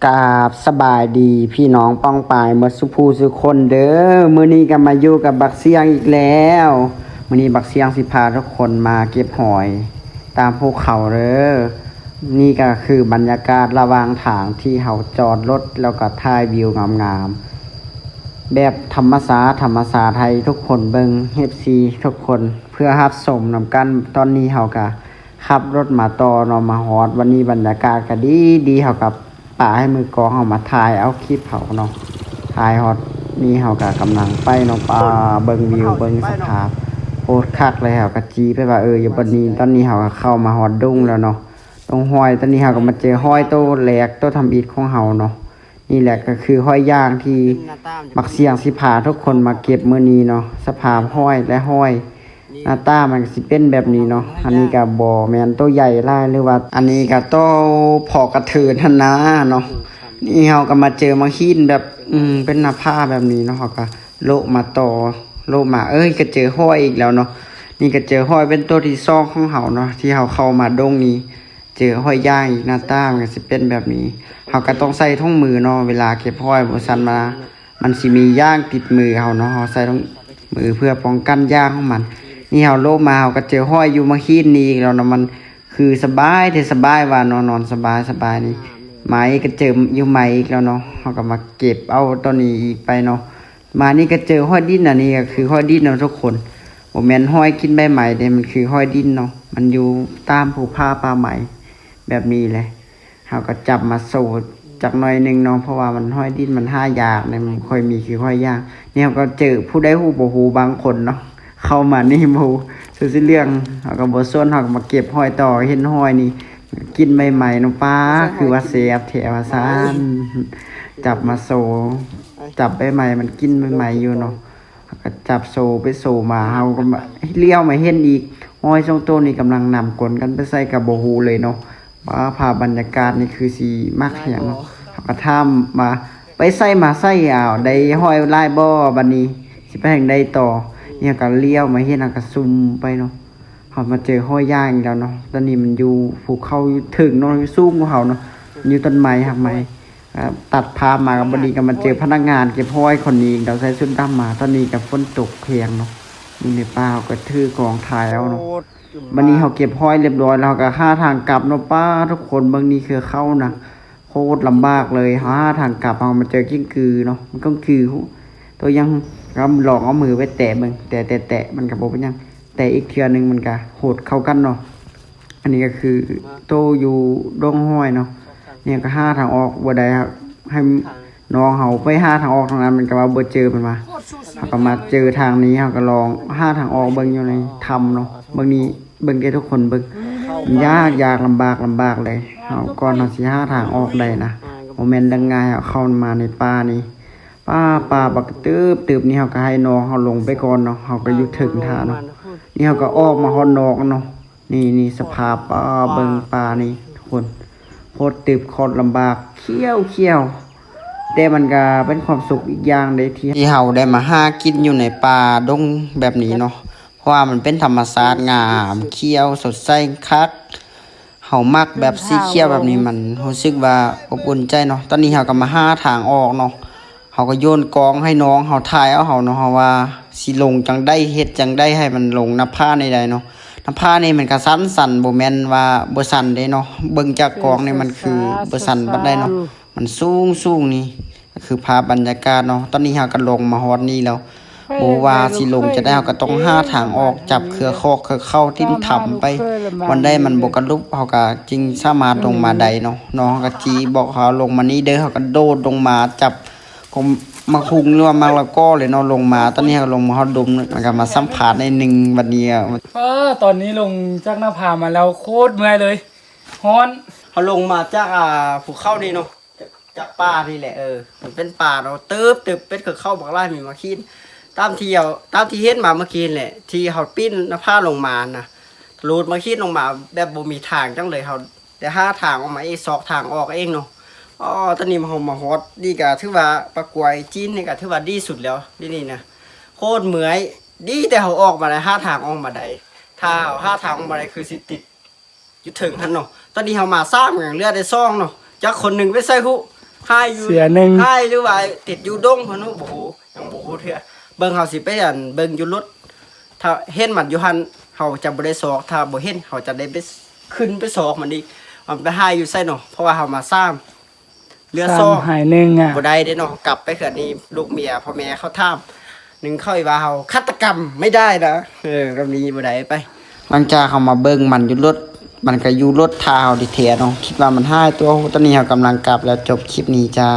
ກາບສະບາຍດີພີ່ນ້ອງປ້ອງປາຍໝົດສູ່ຜູ້ສູ່ຄົນເດີ. ມື້ນີ້ກໍມາຢູ່ກັບບັກຊຽງອີກແລ້ວ. ມື້ນີ້ບັກຊຽງຊິພາທຸກຄົນມາເກັບຫອຍຕາມພູເຂົາເດີ. ນີ້ກໍຄືບັນຍາກາດລະຫວ່າງທາງທີ່ເຮົາຈອດລົດ ແລ້ວກໍຖ່າຍວິວງາມໆ ແບບທຳມະຊາດ ທຳມະຊາດໃຫ້ທຸກຄົນເບິ່ງ ເອັຟຊີ ທຸກຄົນ ເພື່ອຮັບຊົມນຳກັນ. ຕອນນີ້ເຮົາກໍຂັບລົດມາຕໍ່ເນາະ ມາຮອດວັນນີ້ບັນຍາກາດກໍດີໆ ເຮົາກໍ ປາໃຫ້ມືກ້ອງເຮົາມາຖ່າຍເອົາຄລິບເຮົາເນາະ. ຖ່າຍຮອດນີ້ເຮົາກະກຳລັງໄປເນາະ ປາເບິ່ງວິວເບິ່ງສະພາບໂຄດຄັກເລີຍ. ເຮົາກະຈີ້ໄປວ່າ ເອີ ຢູ່ບ່ອນນີ້ ຕອນນີ້ເຮົາກະເຂົ້າມາຮອດດົງແລ້ວເນາະ ດົງຫອຍ. ຕອນນີ້ເຮົາກະມາເຈີຫອຍໂຕແລກ ໂຕທຳອິດຂອງເຮົາເນາະ. ນີ້ແຫຼະກະຄືຫອຍຍ່າງທີ່ບັກຊຽງຊິພາທຸກຄົນມາເກັບມື້ນີ້ເນາະ. ສະພາບຫອຍ ແລະ ຫອຍ ໜ້າຕາມັນກະຊິເປັນແບບນີ້ເນາະ. ອັນນີ້ກະບໍ່ແມ່ນໂຕໃຫຍ່ຫຼາຍ ຫຼືວ່າ ອັນນີ້ກະໂຕພໍກະເທີນຫັ້ນນາເນາະ. ນີ້ເຮົາກະມາເຈີໝາກຫີນແບບ ອືມ ເປັນໜ້າຜາແບບນີ້ເນາະ. ເຮົາກະໂລະມາຕໍ່ ໂລະມາ ເອີຍ ກະເຈີຫອຍອີກແລ້ວເນາະ. ນີ້ກະເຈີຫອຍເປັນໂຕທີສອງຂອງເຮົາເນາະ ທີ່ເຮົາເຂົ້າມາດົງນີ້. ເຈີຫອຍຍ່າງອີກ ໜ້າຕາມັນກະຊິເປັນແບບນີ້. ເຮົາກະຕ້ອງໃສ່ຖົງມືເນາະ ເວລາເກັບຫອຍ ບໍ່ຊັ້ນວ່າ ມັນຊິມີຢ່າງຕິດມືເຮົາເນາະ. ເຮົາໃສ່ຖົງມືເພື່ອປ້ອງກັນຢ່າງຂອງມັນ. ນີ້ເຮົາໂລະມາ ເຮົາກະເຈີຫອຍຢູ່ໝາກຫີນນີ້ອີກແລ້ວເນາະ. ມັນຄືສະບາຍແທ້ສະບາຍວ່າເນາະ ນອນສະບາຍສະບາຍນີ້. ໄມ້ກະເຈີຢູ່ໄມ້ອີກແລ້ວເນາະ. ເຮົາກະມາເກັບເອົາຕອນນີ້ອີກໄປເນາະ. ມານີ້ກະເຈີຫອຍດິນ ອັນນີ້ກະຄືຫອຍດິນເນາະທຸກຄົນ. ບໍ່ແມ່ນຫອຍກິນໃບໄມ້ເດ້ ມັນຄືຫອຍດິນເນາະ. ມັນຢູ່ຕາມພູຜາປ່າໄມ້ແບບນີ້ແຫຼະ. ເຮົາກໍຈັບມາໂຊຈັກໜ້ອຍໜຶ່ງເນາະ ເພາະວ່າມັນຫອຍດິນມັນຫາຍາກເດ້ ມັນບໍ່ຄ່ອຍມີຄືຫອຍຍ່າງ. ນີ້ເຮົາກໍເຈີຜູ້ໃດຮູ້ບໍ່ຮູ້ບາງຄົນເນາະ ເຂົ້າມານີ້ບໍ່ຮູ້ເສື້ອສີເຫຼືອງ ເຮົາກໍບໍ່ສົນ ເຮົາກໍມາເກັບຫອຍຕໍ່. ເຫັນຫອຍນີ້ກິນໃໝ່ໆເນາະ ປາ ຄືວ່າແຊບແທ້ວ່າຊັ້ນ. ຈັບມາໂຊ ຈັບໃບໄມ້ມັນກິນໃໝ່ໆຢູ່ເນາະ. ເຮົາກໍຈັບໂຊໄປໂຊມາ ເຮົາກໍມາ ຫຼຽວມາເຫັນອີກ ຫອຍສອງໂຕນີ້ກຳລັງນຳກົນກັນໄປໃສກໍບໍ່ຮູ້ເລີຍເນາະ. ປາ ພາບບັນຍາກາດນີ້ຄືຊິມັກແຮງເນາະ. ເຮົາກໍຖາມວ່າ ໄປໃສມາໃສ ອ້າວ ໄດ້ຫອຍຫຼາຍບໍ່ ບັດນີ້ຊິໄປທາງໃດຕໍ່. ນີ້ເຮົາກໍຫຼຽວມາເຫັນ ເຮົາກໍຊູມໄປເນາະ. ເຮົາມາເຈີຫອຍຍ່າງອີກແລ້ວເນາະ. ຕອນນີ້ມັນຢູ່ພູເຂົາ ຢູ່ເທິງເນາະ ຢູ່ສູງກວ່າເຮົາເນາະ ຢູ່ຕົ້ນໄມ້ ຮາກໄມ້. ອ່າ ຕັດພາບມາກໍພໍດີກໍມາເຈີພະນັກງານເກັບຫອຍຄົນນີ້ ລາວໃສ່ຊຸດດຳມາ. ຕອນນີ້ກໍຝົນຕົກແຮງເນາະ ຢູ່ໃນປ່າ ເຮົາກໍຖືກ້ອງຖ່າຍເອົາເນາະ. ບັດນີ້ເຮົາເກັບຫອຍລຽບຮ້ອຍແລ້ວ ເຮົາກໍຫາທາງກັບເນາະ. ປ້າ ທຸກຄົນເບິ່ງ ນີ້ຄືເຂົານະ ໂຄດລຳບາກເລີຍ. ເຮົາຫາທາງກັບ ເຮົາມາເຈີກິ້ງກືເນາະ ມັນກິ້ງກື ໂຕຍັງ ກໍລອງເອົາມືໄປແຕະເບິ່ງ ແຕະ ແຕະ ແຕະ ມັນກໍບໍ່ເປັນຫຍັງ ແຕະອີກເທື່ອໜຶ່ງ ມັນກໍຫົດເຂົ້າກັນເນາະ. ອັນນີ້ກໍຄືໂຕຢູ່ດົງຫອຍເນາະ. ນີ້ກໍຫາທາງອອກບໍ່ໄດ້ ໃຫ້ນ້ອງເຮົາໄປຫາທາງອອກທາງນັ້ນ ມັນກໍວ່າບໍ່ເຈີ ມັນວ່າ. ເຮົາກໍມາເຈີທາງນີ້ ເຮົາກໍລອງຫາທາງອອກເບິ່ງຢູ່ໃນຖ້ຳເນາະ. ເບິ່ງນີ້ ເບິ່ງແກ່ທຸກຄົນເບິ່ງ ມັນຍາກ ຍາກ ລຳບາກ ລຳບາກເລີຍ. ເຮົາ ກ່ອນເຮົາຊິຫາທາງອອກໄດ້ນະ ບໍ່ແມ່ນເລື່ອງງ່າຍ. ເຮົາເຂົ້າມາໃນປ່ານີ້ ປ່າ ປ່າບັກເຕີບໆນີ້ ເຮົາກໍໃຫ້ນ້ອງເຮົາລົງໄປກ່ອນເນາະ ເຮົາກໍຢູ່ເທິງຖ້າເນາະ. ນີ້ເຮົາກໍອອກມາຮອດນອກເນາະ. ນີ້ ນີ້ສະພາບ ອ່າ ເບິ່ງປ່ານີ້ທຸກຄົນ ໂຄດຕຶບ ໂຄດລຳບາກ ຂຽວໆ ແຕ່ມັນກະເປັນຄວາມສຸກອີກຢ່າງເດ້ ທີ່ ທີ່ເຮົາໄດ້ມາຫາກິນຢູ່ໃນປ່າດົງແບບນີ້ເນາະ ເພາະວ່າມັນເປັນທຳມະຊາດ ງາມ ຂຽວ ສົດໃສ ຄັກ. ເຮົາມັກແບບສີຂຽວແບບນີ້ ມັນຮູ້ສຶກວ່າອົບອຸ່ນໃຈເນາະ. ຕອນນີ້ເຮົາກໍມາຫາທາງອອກເນາະ ເຮົາກໍໂຍນກ້ອງໃຫ້ນ້ອງເຮົາຖ່າຍເອົາເຮົາເນາະ ເຮົາວ່າຊິລົງຈັ່ງໃດ ເຮັດຈັ່ງໃດໃຫ້ມັນລົງໜ້າຜານີ້ໄດ້ເນາະ. ໜ້າຜານີ້ມັນກໍຊັນໆ ບໍ່ແມ່ນວ່າບໍ່ຊັນເດ້ເນາະ ເບິ່ງຈາກກ້ອງນີ້ມັນຄືບໍ່ຊັນປານໃດເນາະ ມັນສູງໆ ນີ້ຄືພາບບັນຍາກາດເນາະ. ຕອນນີ້ເຮົາກໍລົງມາຮອດນີ້ແລ້ວ ບໍ່ວ່າຊິລົງຈັ່ງໃດ ເຮົາກໍຕ້ອງຫາທາງອອກ ຈັບເຄືອຄອກເຄືອເຂົ້າ ຕິ້ນຖ້ຳໄປ ວັນໃດມັນບໍ່ກະລຸບ ເຮົາກໍຈຶ່ງສາມາດລົງມາໄດ້ເນາະ. ນ້ອງເຮົາກໍຈີ້ບອກເຮົາ ລົງມານີ້ເດີ ເຮົາກໍໂດດລົງມາ ຈັບ ກໍໝາກຫຸ່ງ ຫຼືວ່າໝາກລະກໍເລີຍເນາະ ລົງມາ. ຕອນນີ້ເຮົາກໍລົງມາຮອດດົງ ແລ້ວກໍມາສຳພາດໜ້ອຍໜຶ່ງບັດນີ້. ເອີ ຕອນນີ້ລົງຈາກໜ້າຜາມາແລ້ວ ໂຄດເມື່ອຍເລີຍ ຮ້ອນ. ເຮົາລົງມາຈາກ ອ່າ ພູເຂົານີ້ເນາະ ຈາກ ຈາກປ່ານີ້ແຫຼະ. ເອີ ມັນເປັນປ່າເນາະ ເຕີບໆ ເປັນເຂືອເຂົ້າບັກຫຼາຍ ມີໝາກຫີນ ຕາມທີ່ເຮົາ ຕາມທີ່ເຫັນມາເມື່ອກີ້ແຫຼະ ທີ່ເຮົາປີນໜ້າຜາລົງມານະ ທະລຸໝາກຫີນລົງມາ ແບບບໍ່ມີທາງຫຍັງເລີຍ ເຮົາ ໄດ້ຫາທາງອອກມາເອງ ຊອກທາງອອກເອງເນາະ. ອໍ ຕອນນີ້ເຮົາມາຮອດ ນີ້ກະຖືວ່າປາກວາຍຈີນນີ້ກະຖືວ່າດີສຸດແລ້ວ ນີ້ ນີ້ນະ ໂຄດເມື່ອຍ. ດີແຕ່ເຮົາອອກມາໄດ້ ຫາທາງອອກມາໄດ້ ຖ້າເຮົາຫາທາງອອກມາໄດ້ ຄືຊິຕິດຢູ່ເທິງຫັ້ນເນາະ. ຕອນນີ້ເຮົາມາສາມ ຍັງເຫຼືອແຕ່ສອງເນາະ ຈັກຄົນໜຶ່ງໄປໃສຮູ້. ຫາຍຢູ່ ເສືອໜຶ່ງ ຫາຍ ຫຼືວ່າຕິດຢູ່ດົງພຸ້ນ ບໍ່ຮູ້ ຍັງບໍ່ຮູ້ເທື່ອ. ເບິ່ງ ເຮົາຊິໄປ ອັນ ເບິ່ງຢູ່ລົດ ຖ້າເຫັນມັນຢູ່ຫັ້ນ ເຮົາຈະບໍ່ໄດ້ຊອກ ຖ້າບໍ່ເຫັນ ເຮົາຈະໄດ້ໄປ ຂຶ້ນໄປຊອກມັນອີກ ວ່າມັນໄປຫາຍຢູ່ໃສເນາະ ເພາະວ່າເຮົາມາສາມ ເຫຼືອສອງ ຫາຍໜຶ່ງອະ ບໍ່ໄດ້ເດ້ເນາະ. ກັບໄປເຮືອນນີ້ ລູກເມຍ ພໍ່ແມ່ເຂົາຖາມໜຶ່ງ ເຂົາວ່າເຮົາຄາດຕະກຳໄມ່ໄດ້ນະ. ເອີ ແບບນີ້ບໍ່ໄດ້ໄປ. ຫຼັງຈາກເຮົາມາເບິ່ງມັນຢູ່ລົດ ມັນກໍຢູ່ລົດຖ້າເຮົາແທ້ໆເນາະ ຄິດວ່າມັນຫາຍຕົວະ. ຕອນນີ້ເຮົາກຳລັງກັບແລ້ວ. ຈົບຄລິບນີ້ຈ້າ.